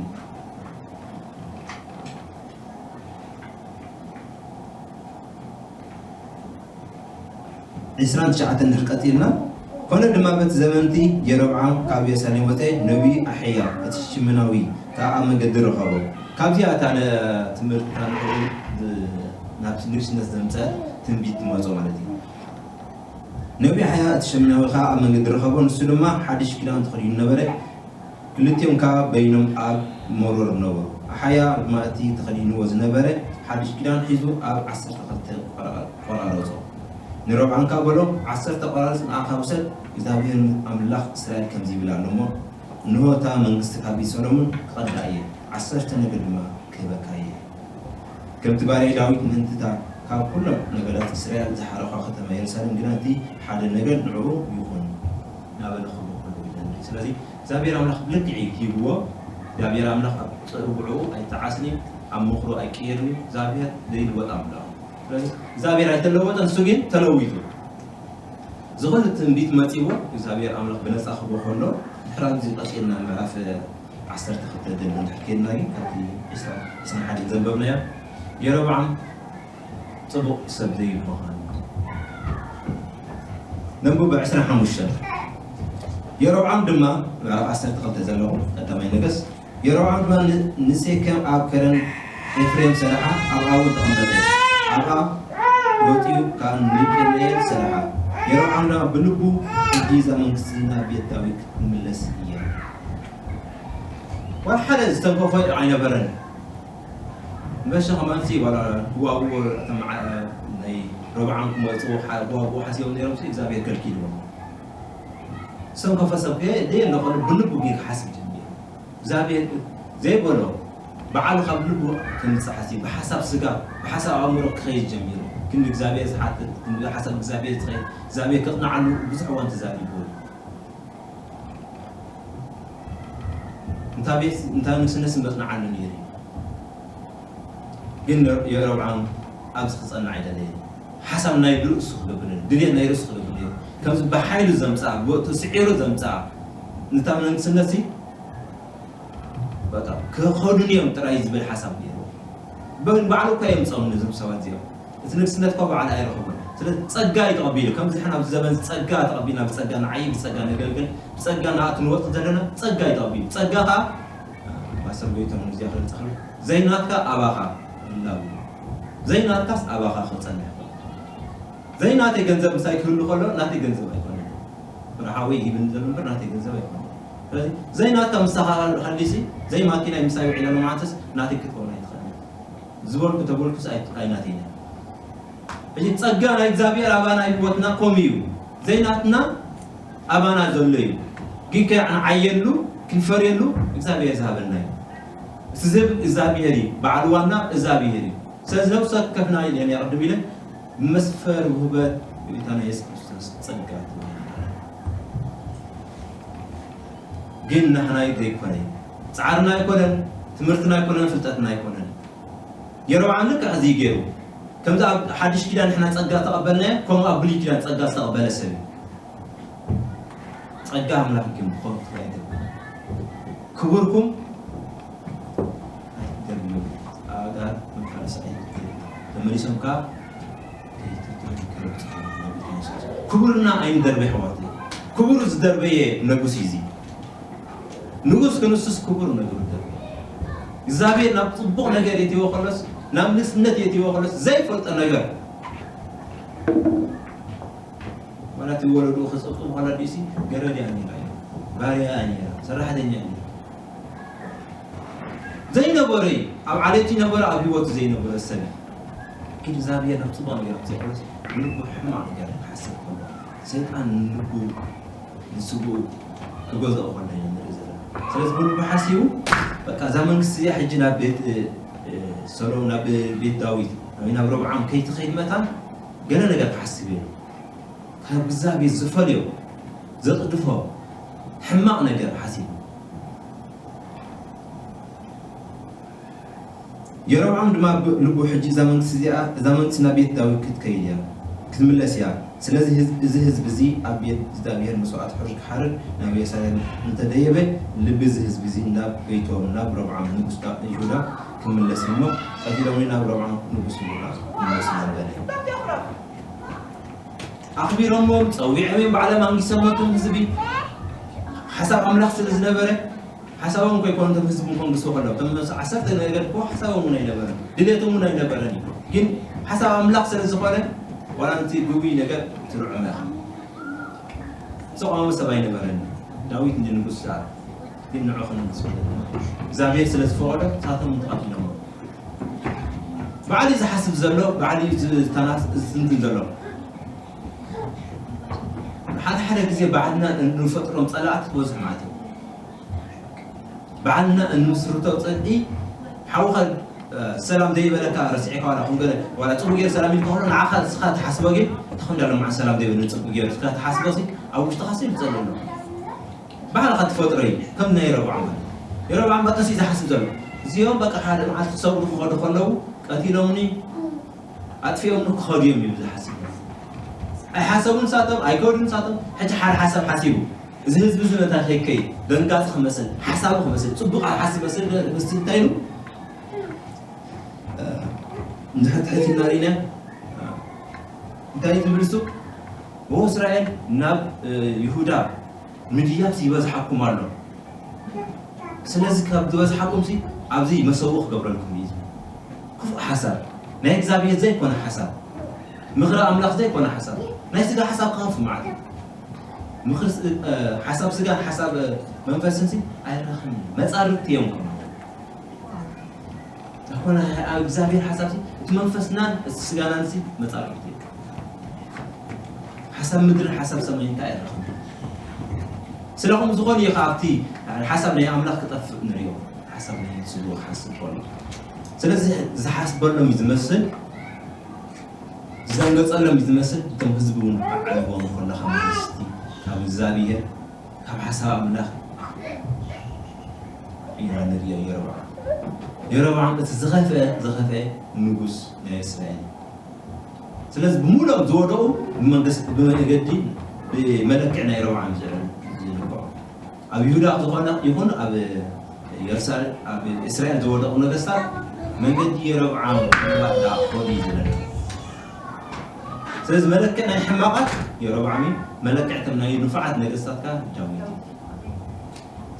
ዕስራን ትሽዓተን እንድሕር ቀጺልና፣ ኮነ ድማ በቲ ዘመንቲ የሮብዓም ካብ የሩሳሌም ወጸ፣ ነቢይ ኣሒያ እቲ ሽምናዊ ከኣ ኣብ መገዲ ረኸቦ። ካብዚኣ እታ ትምህርቲ እታ ንዕኡ ናብ ንግስነት ዘምጸት ትንቢት ትመጾ ማለት እዩ። ነቢይ ኣሒያ እቲ ሽምናዊ ከኣ ኣብ መገዲ ረኸቦ፣ ንሱ ድማ ሓድሽ ክዳን ተኸዲኑ ነበረ። ክልቲኦም ከኣ በይኖም ኣብ መሮር ነበሩ። ኣሓያ ድማ እቲ ተኸዲንዎ ዝነበረ ሓድሽ ክዳን ሒዙ ኣብ ዓሰርተ ክልተ ቆራረጾ። ንሮብዓም ከኣ በሎ፣ ዓሰርተ ቆራርጽ ንኣኻ ውሰድ፣ እግዚኣብሔር ኣምላኽ እስራኤል ከምዚ ይብል ኣሎ እሞ፣ እንሆ እታ መንግስቲ ካብ ኢድ ሰሎሞን ክቐድኣ እየ፣ ዓሰርተ ነገድ ድማ ክህበካ እየ። ከምቲ ባርያይ ዳዊት ምእንቲ እታ ካብ ኩሎም ነገዳት እስራኤል ዝሓረኻ ከተማ የሩሳሌም ግና እቲ ሓደ ነገድ ንዕኡ ይኹን እናበለ ክብሎ ከሎ ኢና ንርኢ። ስለዚ እግዚኣብሔር ኣምላኽ ብልክዕ እዩ ሂብዎ። እግዚኣብሔር ኣምላኽ ኣብ ጸውዕኡ ኣይተዓስኒ፣ ኣብ ምኽሩ ኣይቀየርን እዩ። እግዚኣብሔር ዘይልወጥ ኣምላኽ እዩ። ስለዚ እግዚኣብሔር ኣይተለወጠን፣ እሱ ግን ተለዊጡ። ዝኹሉ ትንቢት መጺዎ እግዚኣብሔር ኣምላኽ ብነጻ ክቦ ከሎ ድሕራዚ ቀጺልና ምዕራፍ ዓሰርተ ክልተ ደሊ እንድሕር ከይድና ግን ካብቲ ዕስራ ዕስራን ሓደን ዘንበብናዮ የሮብዓም ጽቡቕ ሰብ ዘይምዃኑ ነንብብ ዕስራን ሓሙሽተን። የሮብዓም ድማ ምዕራፍ ዓሰርተ ክልተ ዘለኹ ቀዳማይ ነገስ የሮብዓም ድማ ንሴከም ኣብ ከረን ኤፍሬም ሰረሓ ኣብኣ እውን ተቐመጠ። ኣብኣ ወፂኡ ከዓ ንቤትኤል ሰረሓ። የሮብዓም ድማ ብልቡ ሕጂ እዛ መንግስቲ ናብ ቤት ዳዊት ክትምለስ እያ። ዋላ ሓደ ዝተንከፎ ኣይነበረን። መሸ ከማንሲ ዋላ ዋው ናይ ረብዓም ክመፅኡ ዋው ሓሲቦም ነይሮም እግዚኣብሔር ከልኪልዎም። ዝተንከፈ ሰብ ከ ደየለ ብልቡ ግን ክሓስብ ጀሚሩ። እግዚኣብሔር ዘይበሎ በዓሉ ካብ ልቡ ከምፅእ ሓሲብ ብሓሳብ ስጋ ብሓሳብ ኣእምሮ ክኸይድ ጀሚሩ። ክንዲ እግዚኣብሔር ዝሓትት ክንዲ ሓሳብ እግዚኣብሔር ዝኸይድ እግዚኣብሔር ከፅንዓሉ ብዙሕ እዋን ተዛሪቡ። እንታ ቤት እንታ ንግስነት መፅንዓሉ ነይሩ። ግን የሮብዓም ኣብዚ ክፀንዕ ኣይደለየ። ሓሳብ ናይ ርእሱ ክገብር ድሌት ናይ ርእሱ ክገብር ነይሩ። ከምዚ ብሓይሉ ዘምፅኣ ብወቅቱ ስዒሩ ዘምፅኣ ንታ መንግስነት ሲ በቃ ክኸዱን እዮም ጥራይ ዝብል ሓሳብ ነይሩ። ባዕሉ እኳ የምፀኦም ነዞም ሰባት እዚኦም እቲ ንግስነት እኳ ባዕሉ ኣይረኸቦን። ስለዚ ጸጋ እዩ ተቐቢሉ። ከምዚ ሕና ኣብዚ ዘመን ጸጋ ተቐቢልና ብጸጋ ንዓይ ብጸጋ ነገልግል ብጸጋ ንኣቱ ንወጽእ ዘለና ጸጋ እዩ ተቐቢሉ። ጸጋ ኸዓ ማስተር ጎይቶም እዚኣ ክገልጸ ከሎ ዘይናትካ ኣባኻ ህላው እዩ። ዘይናትካስ ኣባኻ ክጸንሕ ይኽእል። ዘይናተይ ገንዘብ ምሳይ ክህሉ ከሎ ናተይ ገንዘብ ኣይኮነን። ብርሓወይ ሂብን ዘሎ እምበር ናተይ ገንዘብ ኣይኮነን። ስለዚ ዘይናትካ ምሳኻ ሃልዩሲ ዘይማኪናይ ምሳይ ውዒለ ሎማዓንተስ ናተይ ክትከውን ኣይትኽእልን። ዝበልኩ ተበልኩስ ኣይናተይና። ሕጂ ጸጋ ናይ እግዚኣብሔር ኣባና ህይወትና ከምኡ እዩ። ዘይናትና ኣባና ዘሎ እዩ። ግን ከይዓንዓየሉ ክንፈርየሉ እግዚኣብሔር ዝሃበና እዩ። እቲ ዝህብ እግዚኣብሔር እዩ። በዓል ዋና እግዚኣብሔር እዩ። ስለዚ ነብሲ ወከፍና ኢለ ኣቕድም ኢለ ብመስፈር ውህበት ጎይታና የሱስ ክርስቶስ ጸጋ ተዋሂብና። ግን ናህና ዘይኮነ ጻዕርና ኣይኮነን፣ ትምህርትና ኣይኮነን፣ ፍልጠትና ኣይኮነን። የሮብዓም ልክዕ እዚ ገይሩ ከምዚ ኣብ ሓድሽ ኪዳን ንሕና ጸጋ ተቐበልናዮ ከምኡ ኣብ ብሉይ ኪዳን ጸጋ ዝተቐበለ ሰብ እዩ። ጸጋ ኣምላኽ ግን ብኸንቱ ኣይደልኩን። ክቡርኩም ኣይትደልዩ። ኣጋር መፋለሲ ኣይትደልዩ። ተመሊሶም ከኣ ክቡርና ኣይንደርበ ኣሕዋተይ። ክቡር ዝደርበየ ነጉስ እዩ እዚ። ንጉስ ክንሱስ ክቡር ነገር ይደርበ። እግዚኣብሔር ናብ ጽቡቕ ነገር የትዎ ከሎስ ናብ ንስነት የትዎ ከሎስ ዘይፈልጦ ነገር ማለት ወለዱ ክጽብጽቡ ከላ ዲሲ ገረድ እያ ነይራ እዩ። ባርያ እያ ነይራ፣ ሰራሕተኛ እያ ነይራ። ዘይነበረ እዩ። ኣብ ዓሌት ይነበረ ኣብ ህይወቱ ዘይነበረ ሰብ እዩ። ግን እግዚኣብሔር ናብ ጽቡቕ ነገር ክጽዕርስ ብልቡ ሕማቕ ነገር ክሓስብ ከሎ ሰይጣን ንልቡ ንስግኡ ክገዝኦ ከሎ ኢና ንርኢ ዘለና። ስለዚ ብልቡ ሓሲቡ በቃ እዛ መንግስቲ እዚኣ ሕጂ ናብ ቤት ሰሎሞን ናብ ቤት ዳዊት ወይ ናብ ረብዓም ከይትኸይድ መታን ገለ ነገር ክሓስብ እዩ። ካብ እግዚኣብሔር ዝፈልዮ ዘጥድፎ ሕማቕ ነገር ሓሲቡ። የሮብዓም ድማ ልቡ ሕጂ እዛ መንግስቲ እዚኣ እዛ መንግስቲ ናብ ቤት ዳዊት ክትከይድ እያ ክትምለስ እያ። ስለዚ እዚ ህዝቢ እዚ ኣብ ቤት እግዚኣብሔር መስዋዕቲ ሕርሽ ክሓርድ ናብ ኢየሩሳሌም እንተደየበ ልቢ እዚ ህዝቢ እዚ ናብ ቤቶም ናብ ረብዓም ንጉስ ይሁዳ ክምለስ እሞ ቀቲሎምኒ ናብ ረብዓም ንጉስ ይሁዳ ክምለስ እናበለ ኣኽቢሮሞም ጸዊዖም እዮም ባዕሎም ኣንጊሶም ነቶም ህዝቢ ሓሳብ ኣምላኽ ስለ ዝነበረ ሓሳቦም እኮ ይኮኑ እቶም ህዝቢ ከንግስዎ ከለዉ እቶም ዓሰርተ ነገድ እኮ ሓሳቦም እውን ኣይነበረን ድሌቶም እውን ኣይነበረን እዩ ግን ሓሳብ ኣምላኽ ስለ ዝኾነ ዋላ ነቲ ግጉይ ነገር ትርዑም ኢኻ ዝቆመ ሰብ ኣይነበረን ዳዊት እንዲ ንጉስ ሰዓር ግን ንዑ ክንጉስ እግዚኣብሔር ስለ ዝፈቐዶ ሳቶም ተቐቢሎሞ ባዕሊ ዝሓስብ ዘሎ ባዕሊ ዝተናስ ዝትንትን ዘሎ ሓደ ሓደ ግዜ ባዕልና እንፈጥሮም ፀላእቲ ክበዝሑ ማለት እዩ ባዕልና እንምስርቶ ፅልኢ ሓውኻ ሰላም ዘይበለካ ረሲዕካ ዋላ ከም ገለ ዋላ ፅቡቅ ገይሩ ሰላም ኢልካ ከሎ ንዓኻ እስኻ ትሓስቦ ግን ተኸንዳ ሎምዓን ሰላም ዘይበለ ፅቡቅ ገይሩ እስካ ትሓስቦ ሲ ኣብ ውሽጥኻ ሲ ይፀልእ ኣሎ ባዕልኻ ትፈጥሮ እዩ። ከም ናይ የሮብዓም ማለት፣ የሮብዓም በቃ እሱ እዩ ዝሓስብ ዘሎ። እዚኦም በቃ ሓደ መዓልቲ ክሰግዱ ክኸዱ ከለዉ ቀቲሎምኒ ኣጥፊኦምኒ ክኸዱ እዮም እዩ ዝሓስብ። ኣይሓሰቡን ንሳቶም፣ ኣይከዱን ንሳቶም። ሕጂ ሓደ ሓሳብ ሓሲቡ፣ እዚ ህዝቢ እዚ መታ ከይከይ ደንጋፂ ክመስል፣ ሓሳቡ ክመስል፣ ፅቡቕ ሓሲ መስል፣ ምስ እንታይ ኢሉ እንድሕር ትሕት ኢልና ርኢና እንታይ ትብል እሱ? ዎ እስራኤል ናብ ይሁዳ ምድያብ ይበዝሓኩም ኣሎ። ስለዚ ካብ ዝበዝሓኩም ሲ ኣብዚ መሰውእ ክገብረልኩም እዩ። ክፉእ ሓሳብ፣ ናይ እግዚኣብሔር ዘይኮነ ሓሳብ፣ ምኽሪ ኣምላኽ ዘይኮነ ሓሳብ፣ ናይ ስጋ ሓሳብ ክኸፍ ማለት እዩ። ምኽሪ ስ- እ፣ ሓሳብ ስጋን ሓሳብ መንፈስን ሲ ኣይራኸብን እዩ። መጻርርቲ እዮም ከም ዝኾነ ኣብ እግዚኣብሔር ሓሳብ ሲ እቲ መንፈስናን እቲ ስጋናን ሲ መጻርርቲ እዮም። ሓሳብ ምድርን ሓሳብ ሰማይን እንታይ ኣይራኸብን። ስለኹም ዝኾነ እዩ ካብቲ ሓሳብ ናይ ኣምላኽ ክጠፍእ ንሪኦ። ሓሳብ ናይ ስሉ ክሓስብ ከሎ ስለዚ ዝሓስበሎም እዩ ዝመስል፣ ዝደንገጸሎም እዩ ዝመስል። እቶም ህዝቢ እውን ክዓልዎም ከሎ ካብ መንግስቲ ካብ እግዚኣብሔር ካብ ሓሳብ ኣምላኽ ኢና ንሪኦ። የሮብዓም የሮብዓም እቲ ዝኸፍአ ዝኸፍአ ንጉስ ናይ እስራኤል እዩ። ስለዚ ብምሉኦም ዝወደቑ ብመንግስቲ ብመገዲ ብመለክዕ ናይ የሮብዓም ዝዕል ዝልክዖ ኣብ ይሁዳ ዝኾነ ይኹን ኣብ ኢየሩሳሌም ኣብ እስራኤል ዝወደቑ ነገስታት መንገዲ የሮብዓም ክባዳ ኮዲ ዝለለ ስለዚ መለክዕ ናይ ሕማቓት የሮብዓም እዩ። መለክዕ እቶም ናይ ንፉዓት ነገስታት ከኣ ዳዊት እዩ።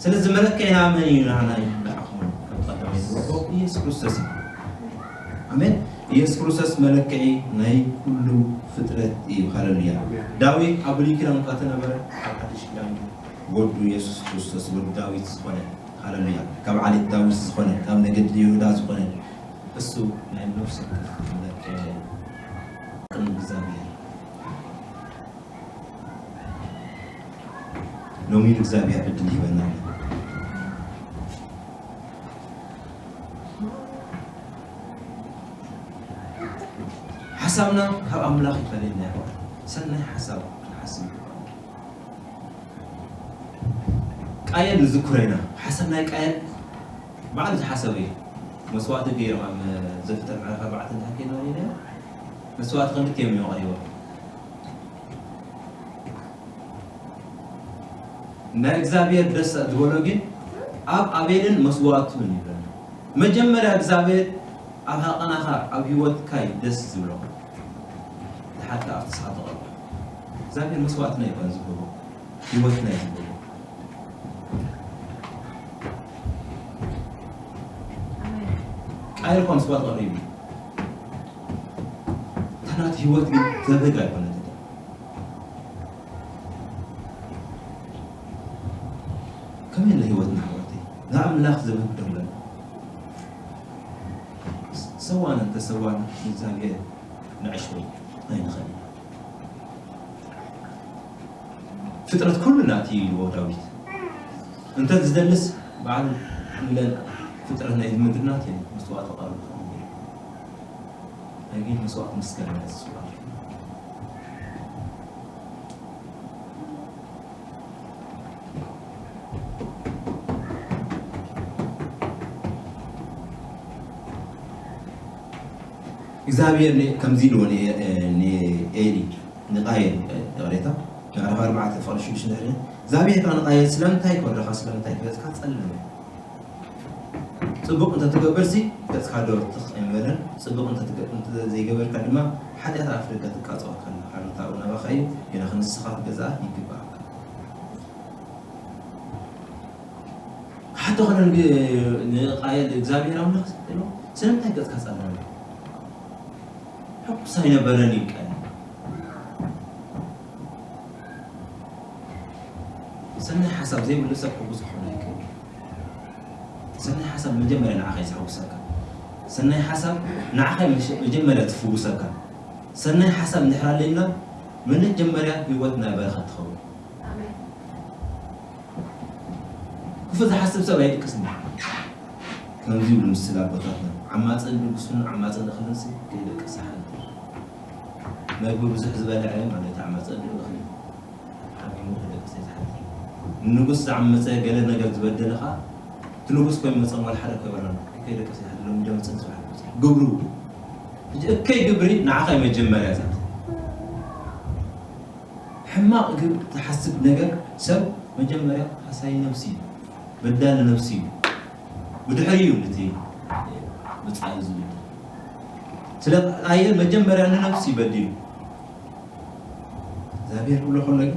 ስለዚ መለክዕ ናመን እዩ ናና ይብላዕኹም ከም ቀዳማይ ዝወደቑ ኢየሱስ ክርስቶስ እዩ። ኣሜን። ኢየሱስ ክርስቶስ መለክዒ ናይ ኩሉ ፍጥረት እዩ። ሃለሉያ። ዳዊት ኣብ ብሉይ ኪዳን እኳ ተነበረ ኣብ ሓድሽ ኪዳን ወዱ ኢየሱስ ክርስቶስ ወዲ ዳዊት ዝኾነ ሃለሉያ ካብ ዓሌት ዳዊት ዝኾነ ካብ ነገድ ይሁዳ ዝኾነ እሱ ናይ ነፍሲ ወከፍ መለክዒ ቅድሚ እግዚኣብሔር ሎሚ እግዚኣብሔር ዕድል ይህበና ኣሎ። ሓሳብና ካብ ኣምላኽ ይፈለየና ይኸውን። ሰናይ ሓሳብ ክንሓስብ ይግባና። ቃየል ንዝክሮ ኢና። ሓሳብ ናይ ቃየል ባዕሉ ዝሓሰበ እዩ። መስዋእቲ ገይሮም ኣብ ዘፍጥረት ምዕራፍ ኣርባዕተ እንታይ ከይና ኢና መስዋእቲ ክልቲኦም እዮም ኣቕሪቦም። ናይ እግዚኣብሔር ደስ ዝበሎ ግን ኣብ ኣቤልን መስዋእቱን ይብለና። መጀመርያ እግዚኣብሔር ኣብ ሃቐናኻ ኣብ ህይወትካ እዩ ደስ ዝብሎ። ድሓር ከኣ ኣብቲ ስኻ ተቐርቦ እግዚኣብሔር መስዋእትና ይኮን ዝህቦ ህይወትና እዩ ዝህቦ። ቃየል እኳ መስዋእቲ ቀሪቡ እዩ። እታ ናቱ ህይወት ግን ዘበግ ኣይኮነትን። ከመይ ኢለ ህይወትና ኣሕዋተይ ንኣምላኽ ዘበግ ዶ ኣለና? ሰዋና እንተሰዋና ንእግዚኣብሔር ንዕሽወይ ኣይንኽእል ኢና። ፍጥረት ኩሉ ናቲ እዩ ኢልዎ ዳዊት። እንተ ዝደልስ በዓል ኩለን ፍጥረት ናይ ምድሪ ናቲ እዩ መስዋእቲ ቀርቡ። ኣይግን መስዋእቲ ምስጋና እዩ ዝስዋእ። እግዚኣብሔር ን- ከምዚ ኢልዎ ን- ንኤሊ ንቃየል ይቕሬታ ምዕራፍ ኣርባዕተ ፍቕሪ ሽዱሽተ ንርኢ እግዚኣብሔር ከዓ ንቃየል ስለምንታይ ክወደኻ ስለምንታይ ክበፅካ ጸለመ ጽቡቕ እንተትገብርሲ ገጽካ ዶ ትኽ ኣይምበለን። ጽቡቕ እንተትገ- እንተዘይገበርካ ድማ ሓጢኣት ኣፍ ደገ ትቃጸወካ ኣላ። ሓረምታኡ ናባኻ እዩ፣ ግናኽ ንስኻ ክትገዝኣ ይግብኣካ። ሓንቲ ኾነ ንግ- ንቃየል እግዚኣብሔር ኣምላኽ ኢሉ ስለምንታይ ገጽካ ጸለመ? ሕጉስ ኣይነበረን እዩ ቃየል። ሰናይ ሓሳብ ዘይብሉ ሰብ ሕጉስ ክኾን ኣይክእል። ሰናይ ሓሳብ መጀመርያ ንዓኻ እዩ ዘሐጉሰካ። ሰናይ ሓሳብ ንዓኻ እዩ መጀመርያ ትፍውሰካ። ሰናይ ሓሳብ እንድሕር ኣለና መጀመርያ ህይወትና በረኸት ትኸውን። ክፉእ ዝሓስብ ሰብ ኣይድቅስን። ከምዚ ይብሉ ምስል ኣቦታትና ዓማፅን ድግሱን ዓማፅን እኽልን ሲ ከይደቅስ ሓንቲ መግቢ ብዙሕ ዝበልዐ ማለት ዓማፅን እኽልን ሓሚሙ ከይደቅስ ይዝሓል። ንንጉስ ዝዓመፀ፣ ገለ ነገር ዝበደለ ኸዓ፣ እቲ ንጉስ ኮይኑ መፀም ዋላ ሓደ ኮይበሎን። እከይ ደቂ ሰይሓት ሎም ደምፅን ዝበሃል ግብሩ። ሕጂ እከይ ግብሪ ንዓኻ እዩ መጀመርያ እዛ። ሕማቕ ግብ ትሓስብ ነገር ሰብ መጀመርያ ሃሳይ ነብሲ እዩ፣ በዳሊ ነብሲ እዩ። ብድሕሪ እዩ ነቲ ብጻዩ ዝብል። ስለ ኣየ መጀመርያ ንነብሲ ይበድል እዩ። እግዚኣብሔር ክብሎ ከሎ ግን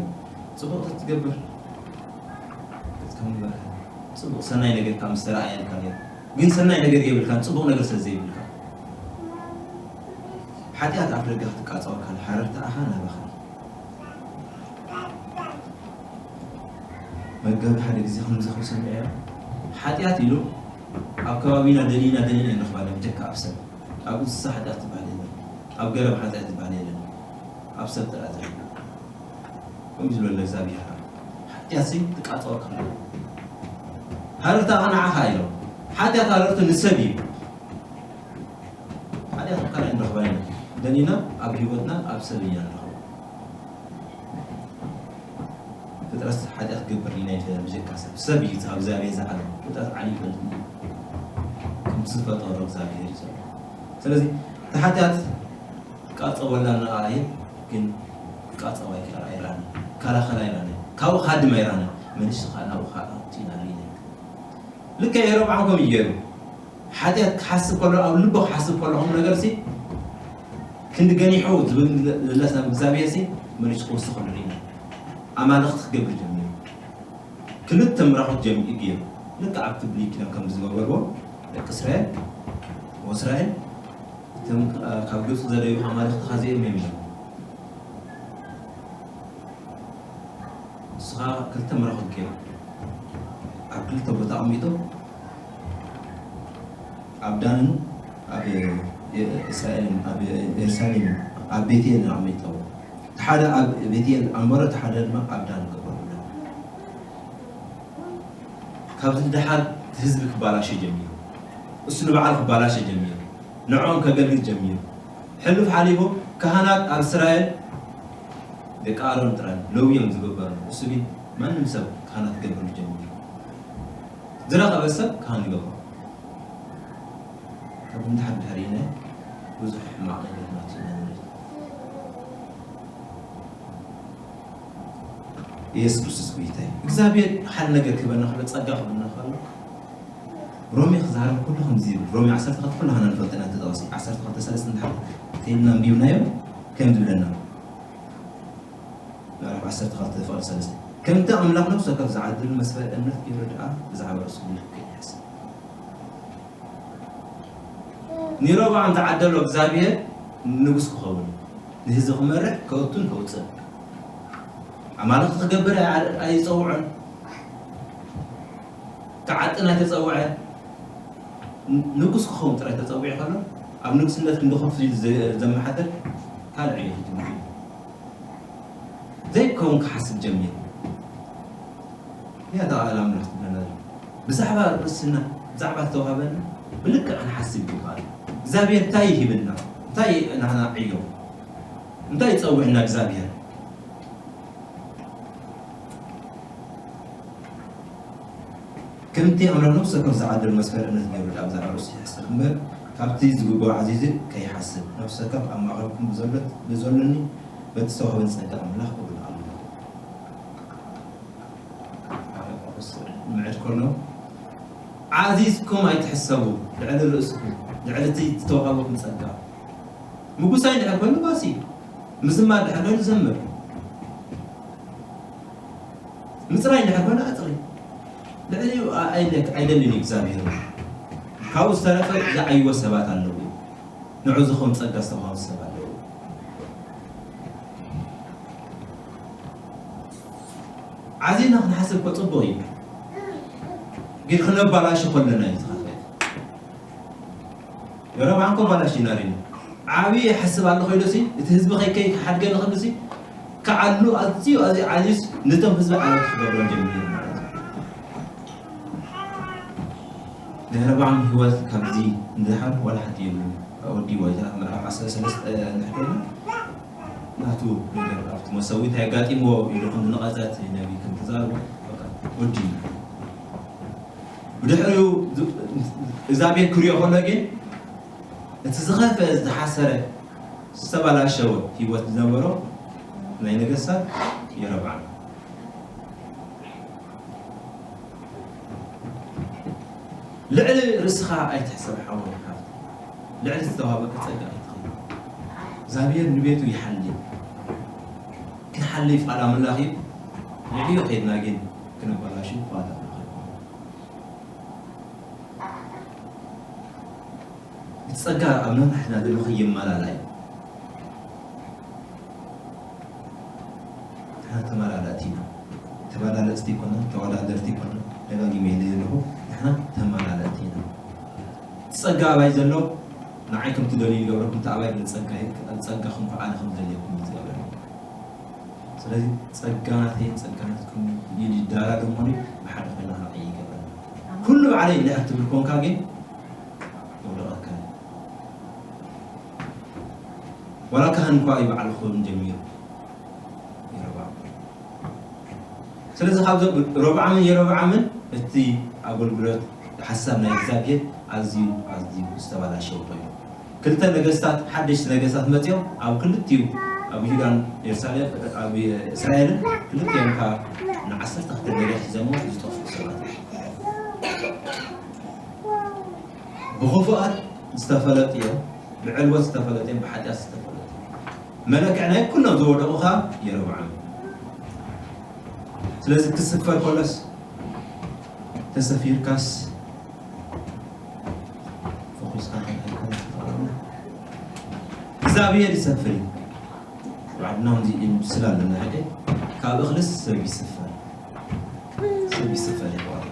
ጽቡቕ ተትገብር ክትከውን ይበልካ። ጽቡቕ ሰናይ ነገር ካብ ዝተረኣየልካ ነይሩ። ግን ሰናይ ነገር የብልካን፣ ጽቡቕ ነገር ስለ ዘይብልካ። ሓጢኣት ኣፍ ደገ ክትቃጸወካ፣ ሃረርታ ኣኻ ናባኻ። መጋቢ ሓደ ግዜ ከምዚ ክብል ሰሚዐ፣ ሓጢኣት ኢሉ ኣብ ከባቢና ደሊና ደሊና ንረኽባ፣ ብጀካ ኣብ ሰብ። ኣብ እንስሳ ሓጢኣት ዝበሃል የለን፣ ኣብ ገረብ ሓጢኣት ዝበሃል የለን፣ ኣብ ሰብ ጥራይ ዘሎ። ከምኡ ዝበለ እግዚኣብሔር ሓጢኣት ሲ ትቃጸወካ። ሃረርታ ንዓኻ ኢሎም። ሓጢኣት ሃረርቱ ንሰብ እዩ። ሓጢኣት ካልኣይ ንረኽባ ኢና። ደሊና ኣብ ህይወትና ኣብ ሰብ ኢና ንረኽባ። ፍጥረት ሓጢኣት ክገብር ኢና ይፈ-፣ ብጀካ ሰብ። ሰብ እዩ ካብ እግዚኣብሔር ዝዓለ። ፍጥረት ዓሊ ይፈልጥ። ከምቲ ዝፈጠሮ እግዚኣብሔር እዩ ዘሎ። ስለዚ፣ እቲ ሓጢኣት ክቃጸወላ ንረኣየ፣ ግን ክቃጸዋ ይክእል ኣይረኣነ። ከላኸላ ኣይረኣነ። ካብኡ ክሃድም ኣይረኣነ። መሊሱ ከዓ ናብኡ ከዓ ኣውጺእና ርኢና። ልክዕ የሮብዓም ከምኡ እዩ ገይሩ። ሓጢኣት ክሓስብ ከሎ፣ ኣብ ልቡ ክሓስብ ከሎ፣ ከምኡ ነገር ሲ፣ ክንዲ ገኒሑ ዝብል ዝለስ ናብ እግዚኣብሔር ሲ፣ መሊሱ ክወስኸሉ ርኢና። ኣማልኽቲ ክገብር ጀሚሩ። ክልተ ምራኹት ጀሚሩ ገይሩ። ልክዕ ኣብቲ ብሉይ ኪዳን ከም ዝገበርዎ ደቂ እስራኤል፣ ወእስራኤል፣ እቶም ካብ ግብፂ ዘደዩ ኣማልኽትኻ እዚኦም እዮም ኢሎም። ንስኻ ክልተ መራኽብ ገይሩ ኣብ ክልተ ቦታ ኣቐሚጡ፣ ኣብ ዳንን ኣብ እስራኤልን ኣብ ኢየሩሳሌምን ኣብ ቤቴልን ኣቐሚጥዎ። እቲ ሓደ ኣብ ቤቴል ኣንበሮ፣ እቲ ሓደ ድማ ኣብ ዳን ገበሩ። ካብዚ ንደሓር እቲ ህዝቢ ክባላሸ ጀሚሩ። እሱ ንባዕሉ ክባላሸ ጀሚሩ። ንዕኦም ከገልግል ጀሚሩ። ሕሉፍ ሓሊፉ ካህናት ኣብ እስራኤል ደቂ ኣሮን ጥራይ ለውዮም ዝግበሩ። እሱ ግን ማንም ሰብ ካህናት ክገብርሉ ጀሚሩ። ዝረኸበ ሰብ ካህን ይገብሮ። ካብ ንድሓር ድሕሪነ ብዙሕ ሕማቕ ነገር ናቱ ኢና ንርኢ። ኢየሱስ ክርስቶስ ጎይታ እዩ። እግዚኣብሔር ሓደ ነገር ክህበና ከሎ፣ ጸጋ ክህበና ከሎ፣ ሮሜ ክዛረብ ኩሉ ከምዚ ይብል። ሮሜ ዓሰርተ ክልተ ኩላህና ንፈልጥ ኢና፣ ተጠቐሲ ዓሰርተ ክልተ ሰለስተ እንድሓር ከይድና ኣንቢብናዮ ከም ዝብለና። ምዕራፍ ዓሰርተ ክልተ ፍቕዲ ሰለስተ። ከምቲ ኣምላኽ ነፍሲ ወከፍ ዝዓድል መስፈሪ እምነት ገይሩ ደኣ ብዛዕባ ርእሱ ልክዕ ይሕሰብ። ንሮብዓም ዝዓደሎ እግዚኣብሔር ንጉስ ክኸውን፣ ንህዝቢ ክመርሕ፣ ከእቱን ከውፅእን። ኣማልኽቲ ክገብር ኣይ-፣ ኣይፀውዖን። ክዓጥን ኣይተፀውዐ። ን-፣ ንጉስ ክኸውን ጥራይ ተፀዊዑ ከሎ፣ ኣብ ንጉስነት ክንዲ ኮፍ ኢሉ ዘ-፣ ዘመሓድር ካልእ ዕዮ ክጅምር እዩ። ዘይከውን ክሓስብ ጀሚሩ። ያ ተቓላ ኣምላኽ ትብለና ዘሎ። ብዛዕባ ርእስና፣ ብዛዕባ ዝተዋህበና ብልክዕ ክንሓስብ ይግባእ። እግዚኣብሔር እንታይ ይሂብና? እንታይ ናህና ዕዮ? እንታይ ይጸውዕና እግዚኣብሔር? ከምቲ ኣምላኽ ነፍሲ ወከፍ ዝዓድል መስፈሪ እምነት ገይሩ ደኣ ብዛዕባ ርእሱ ይሕሰብ እምበር፣ ካብቲ ዝግብኦ ዓዚዙ ከይሓስብ፣ ነፍሲ ወከፍ ኣብ ማእከልኩም ብዘሎት-፣ ብዘሎኒ በቲ ዝተዋህበኒ ጸጋ ኣምላኽ እብል ኣለኹ። ምዕድ ከሎ፣ ዓዚዝኩም ኣይትሕሰቡ፣ ልዕሊ ርእስኩም፣ ልዕሊ እቲ ዝተዋህበኩም ጸጋ። ምጉሳይ እንድሕር ኮይኑ ባሲ፣ ምዝማር እንድሕር ኮይኑ ዘምር። ምጽራይ እንድሕር ኮይኑ ኣጽሪ። ልዕሊኡ ኣ-፣ ኣይደ-፣ ኣይደልን እዩ እግዚኣብሔር። ካብኡ ዝተረፈ ዝዓይዎ ሰባት ኣለዉ። ንዑ ዝኸውን ጸጋ ዝተዋህቡ ሰብ ኣለዉ። ዓዚና ክንሓስብ እኮ ጽቡቕ እዩ። ግን ክነባላሹ ከለና እዩ ዝኸፍእ። ገረብ ዓንኮ ባላሽ ይናሪኒ። ዓብዪ ይሓስብ ኣለኹ ኢሉሲ፣ እቲ ህዝቢ ከይ-፣ ከይሓድገኒ ክብልሲ፣ ክዓሉ ኣዝዩ፣ ኣዝዩ ዓልዩስ፣ ነቶም ህዝቢ ዓለምቲ ክገብሮም ጀሚሩ ማለት እዩ። ድሕሪ ባዕሉ ህይወት ካብዚ ንደሓር ዋላ ሓንቲ የብሉን። ወዲ ወይታ ምዕራፍ ዓሰርተ ሰለስተ እንድሕር ኮይኑ፣ ናቱ ነገር ኣብቲ መሰዊት ኣጋጢምዎ ኢሉ ከም ዝነቐጸት ነቢ ከም ተዛረበ፣ በቃ፣ ወዲ። ብድሕሪኡ ዝ-፣ እግዚኣብሔር ክሪኦ ከሎ ግን፣ እቲ ዝኸፍአ፣ ዝሓሰረ፣ ዝተበላሸወ ህይወት ዝነበሮ ናይ ነገስታት የሮብዓም። ልዕሊ ርእስኻ ኣይትሕሰብ ሓወይ ሓፍተይ። ልዕሊ ዝተዋህበካ ጸጋ ኣይትኸይድ። እግዚኣብሔር ንቤቱ ይሓሊ። ክንሓሊ ፍቓድ ኣምላኽ እዩ። ንዕዮ ከይድና ግን ክነበላሹ ፍቓድ ኣምላኽ ኣይኮነን። እቲ ጸጋ ኣብ ነንሕድና ዘሎ ከየመላላ እዩ። ንሕና ተመላለእቲ ኢና። ተበላለጽቲ ኣይኮናን፣ ተወዳደርቲ ኣይኮናን። ደጋጊመ ኢለ ዘለኹ፣ ንሕና ተመላለእቲ ኢና። እቲ ጸጋ ኣባይ ዘሎ ንዓይ ከም ትደልዩ ይገብረኩም፣ እቲ ኣባይ ዘሎ ጸጋ እዩ። ጸጋኹም ከኣ ኣነ ከም ዝደልየኩም እዩ ዝገብረኒ። ስለዚ ጸጋ ናተይን ጸጋ ናትኩም ይዳራደር እሞ ብሓደ ኮይና ክንዓይ ይገብረና። ኩሉ ባዕለይ እንድሕር ትብል ኮንካ ግን የውድቐካ እዩ። ዋላ ካህን እኳ እዩ ባዕሉ ክኸውን ጀሚሩ። የሮብዓም። ስለዚ ካብዞም ሮብዓምን የሮብዓምን እቲ ኣገልግሎት ሓሳብ ናይ እግዚኣብሔር ኣዝዩ ኣዝዩ ዝተበላሸወ ኮይኑ፣ ክልተ ነገስታት፣ ሓደሽቲ ነገስታት መጺኦም ኣብ ክልቲኡ፣ ኣብ ይሁዳን የሩሳሌም፣ ኣብ እስራኤልን ክልቲኦም ካብ ንዓሰርተ ክልተ ነገድ ሒዞሞ ዝጠፍኡ ሰባት እዮም። ብኽፉኣት ዝተፈለጡ እዮም፣ ብዕልወት ዝተፈለጡ እዮም፣ ብሓጢኣት ዝተፈለጡ እዮም። መለክዕ ናይ ኩሎም ዝወደቑ ኸኣ የሮብዓም እዩ። ስለዚ ክስፈር ከሎስ ተሰፊርካስ ፈኹስካ ከድሃልካ ይኽእል። እግዚኣብሔር ይሰፍር እዩ። ባዕድና ከምዚ ስለ ኣለና ሕደ ካብ እኽልስ ሰብ ይስፈር። ሰብ ይስፈር ይባል።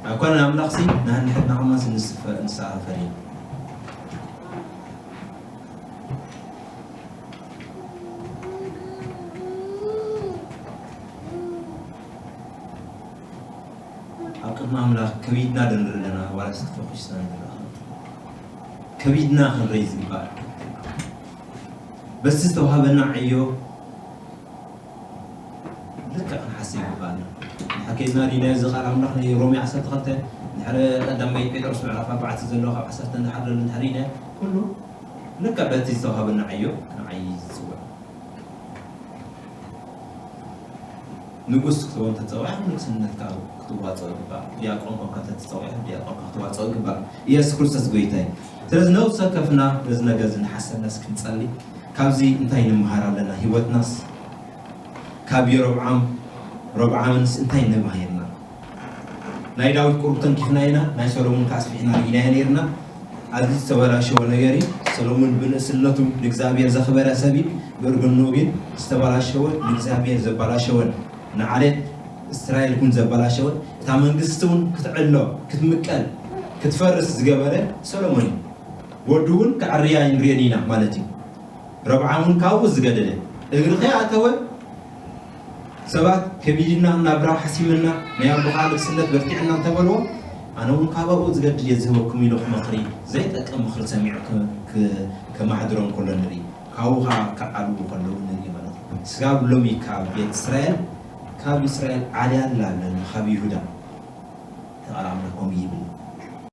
ኣይኮነን ኣምላኽሲ ንሕድሕድና ከማንስ ንስፈ-፣ ንሰፋፈር እዩ። ኣብ ቅድሚ ኣምላኽ ከቢድና ዶ ንርኢ ኣለና ዋላስ ተፈኺስና ንርኢ ኣለና? ከቢድና ክንርኢ ዝግባእ። በቲ ዝተዋህበና ዕዮ ልክዕ ክንሓስብ ይግባኣና። ንድሕር ከይድና ርኢናዮ እዚ ቃል ኣምላኽ ናይ ሮሜ ዓሰርተ ክልተ፣ ድሕሪ ቀዳማይ ጴጥሮስ ምዕራፍ ኣርባዕተ ዘሎ ካብ ዓሰርተ እንድሕር ዘሎ እንድሕር ርኢናዮ፣ ኩሉ ልክዕ በቲ ዝተዋህበና ዕዮ ክንዓይ ዝጽውዕ። ንጉስ ክትኸውን ተጸዊዕካ ንግስነትካ ክትዋጽኦ ይግባእ። ዲያቆን ኮንካ ተተጸዊዕካ ዲያቆንካ ክትዋጽኦ ይግባእ። ኢየሱስ ክርስቶስ ጎይታ እዩ። ስለዚ ነብሲ ወከፍና ነዚ ነገር እዚ እናሓሰብና እስኪ ክንጸሊ። ካብዚ እንታይ ንምሃር ኣለና? ህይወትናስ ካብ የሮብዓም፣ ሮብዓምንስ እንታይ ነማሂርና? ናይ ዳዊት ቁሩብ ተንኪፍና ኢና፣ ናይ ሰሎሞን ከኣ ኣስፊሕና ርኢናዮ ነይርና። ኣብዚ ዝተበላሸወ ነገር እዩ። ሰሎሞን ብንእስነቱ ንእግዚኣብሔር ዘኽበረ ሰብ እዩ። ብእርግንኡ ግን ዝተበላሸወ፣ ንእግዚኣብሔር ዘበላሸወን ንዓሌት እስራኤል እውን ዘበላሸወን እታ መንግስቲ እውን ክትዕሎ፣ ክትምቀል፣ ክትፈርስ ዝገበረ ሰሎሞን እዩ። ወዱ እውን ክዕርያ ኣይንሪኦን ኢና ማለት እዩ። ረብዓም እውን ካብኡ ዝገደደ እግሪ ከይኣተወ ሰባት ከቢድና ናብራ ሓሲምና ናይ ኣቦኻ ንግስነት በርቲዕና እንተበልዎ ኣነ እውን ካብ ኣብኡ ዝገድል እየ ዝህበኩም ኢሉ ክመኽሪ ዘይጠቅም ምኽሪ ሰሚዑ ከ-፣ ከ-፣ ከማሕድሮም ከሎ ንርኢ። ካብኡ ከዓ ክዓልዉ ከለዉ ንርኢ ማለት እዩ። ስጋብ ሎሚ ካብ ቤት እስራኤል፣ ካብ እስራኤል ዓልያ ኣላ ኣለና፣ ካብ ይሁዳ። ተቓላምና ከምኡ ይብል።